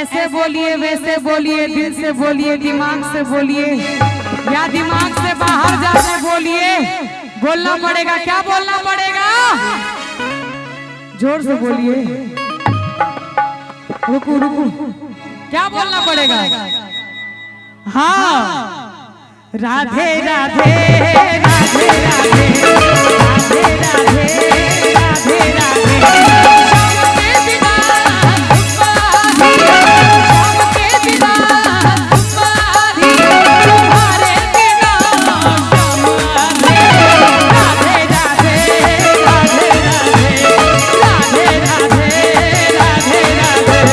ऐसे बोलिए, वैसे बोलिए, दिल से बोलिए, दिमाग से बोलिए, या दिमाग से बाहर जाके बोलिए। बोलना पड़ेगा। क्या बोलना पड़ेगा? जोर से बोलिए। रुको रुको, क्या बोलना पड़ेगा? हाँ, राधे राधे राधे राधे राधे राधे राधे राधे। श्याम के बिना श्याम के बिना तुम्हारे बिना श्याम राधे राधे राधे राधे राधे राधे राधे राधे।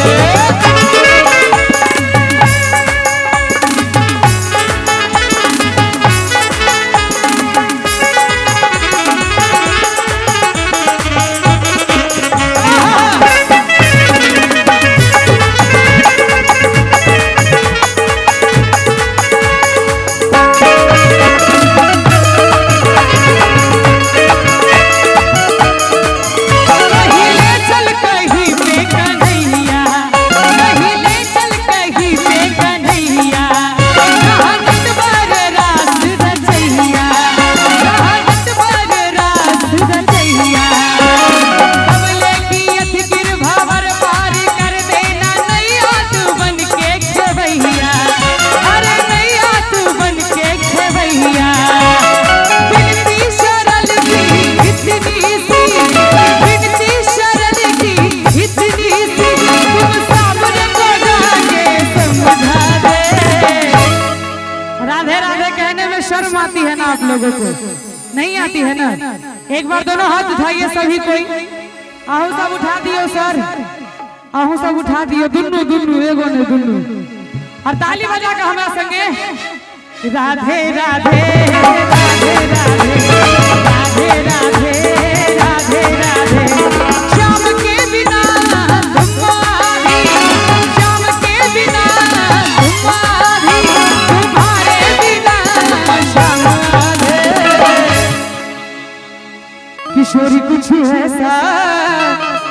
शर्म आती है ना आप लोगों को? नहीं आती है ना? एक बार दोनों हाथ उठाइए सभी कोई। आहू सब उठा दियो सर, आहू सब उठा दियो, दुन्नू दुन्नू एगो ने दुन्नू। और ताली बजा के हमरा संगे राधे राधे राधे राधे राधे राधे राधे राधे। श्याम के बिना तुम्हारी, श्याम के बिना तुम्हारी, तुम्हारे बिना श्याम राधे। किशोरी कुछ ऐसा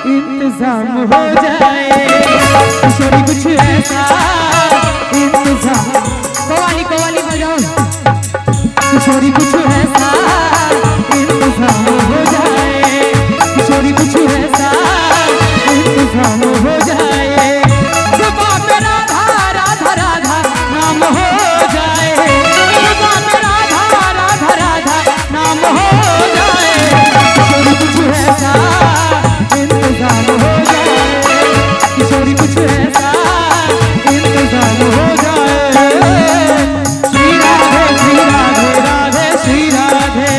इंतजाम हो जाए, किशोरी कुछ ऐसा इंतजाम। कवाली कवाली बजाओ। किशोरी कुछ ऐसा इंतजाम हो जाए, किशोरी कुछ ऐसा इंतजाम हो जाए। जुबां पे राधा राधा राधा नाम हो जाए, जुबां पे राधा राधा राधा नाम हो जाए। किशोरी कुछ ऐसा इंतजाम हो जाए, किशोरी कुछ ऐसा इंतजाम हो जाए। श्री राधे श्री राधे राधे श्री राधे,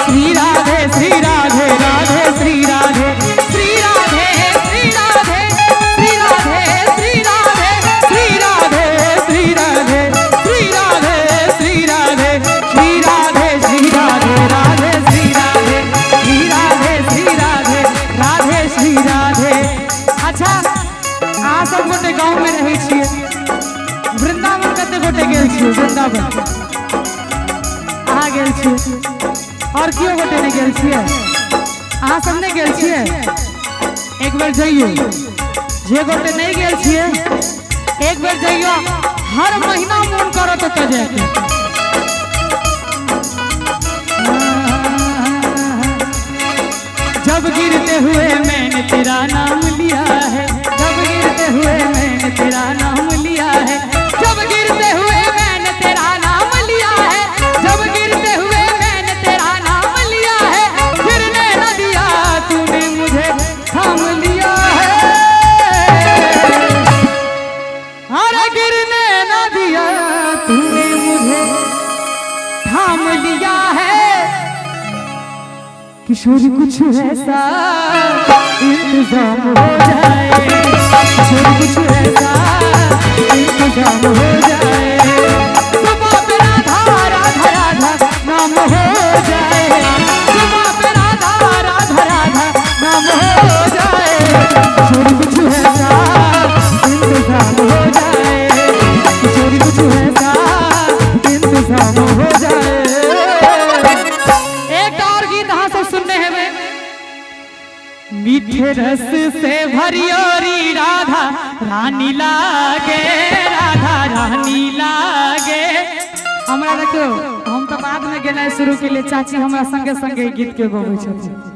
श्री राधे श्री राधे राधे श्री राधे, श्री राधे श्री राधे श्री राधे श्री राधे श्री राधे श्री राधे श्री राधे श्री राधे श्री राधे श्री राधे राधे श्री राधे श्री राधे श्री राधे राधे श्री राधे। अच्छा, अहाँ सब गोटे गाँव में रहै छियै, वृंदावन कते गोटे गेल छियै? वृंदावन अहाँ गेल छियै? और केओ गोटे नहीं गेल छियै? अहाँ सब नहीं गेल छियै? एक बेर जइयो, जे गोटे नहीं गेल छियै एक बेर जइयो। हर महीना मोन करत ओतऽ जायके। जब गिरते हुए मैंने तेरा नाम लिया है, जब गिरते हुए मैंने तेरा नाम लिया है, जब गिरते हुए मैंने तेरा नाम लिया है, जब गिरते हुए मैंने तेरा नाम लिया है, गिरने न दिया तूने मुझे थाम लिया है। अरे गिरने न दिया तूने मुझे थाम लिया है। किशोरी कुछ ऐसा इंतजाम हो जाए, किशोरी कुछ ऐसा इंतजाम हो जाए। जुबां पे राधा राधा राधा नाम हो जाए, जुबां पे राधा राधा राधा नाम हो जाए। किशोरी कुछ ऐसा इंतजाम हो जाए, किशोरी कुछ ऐसा इंतजाम हो जाए। एक और गीत अहाँ सब सुनने हैं। मीठी मीठे रस से भरियोरी राधा रानी लागे, राधा रानी लागे। हमरा देखियो, हम तो बाद में गेनाइ शुरू केलिए, चाची हमरा संगे संगे गीत के गबै छथिन।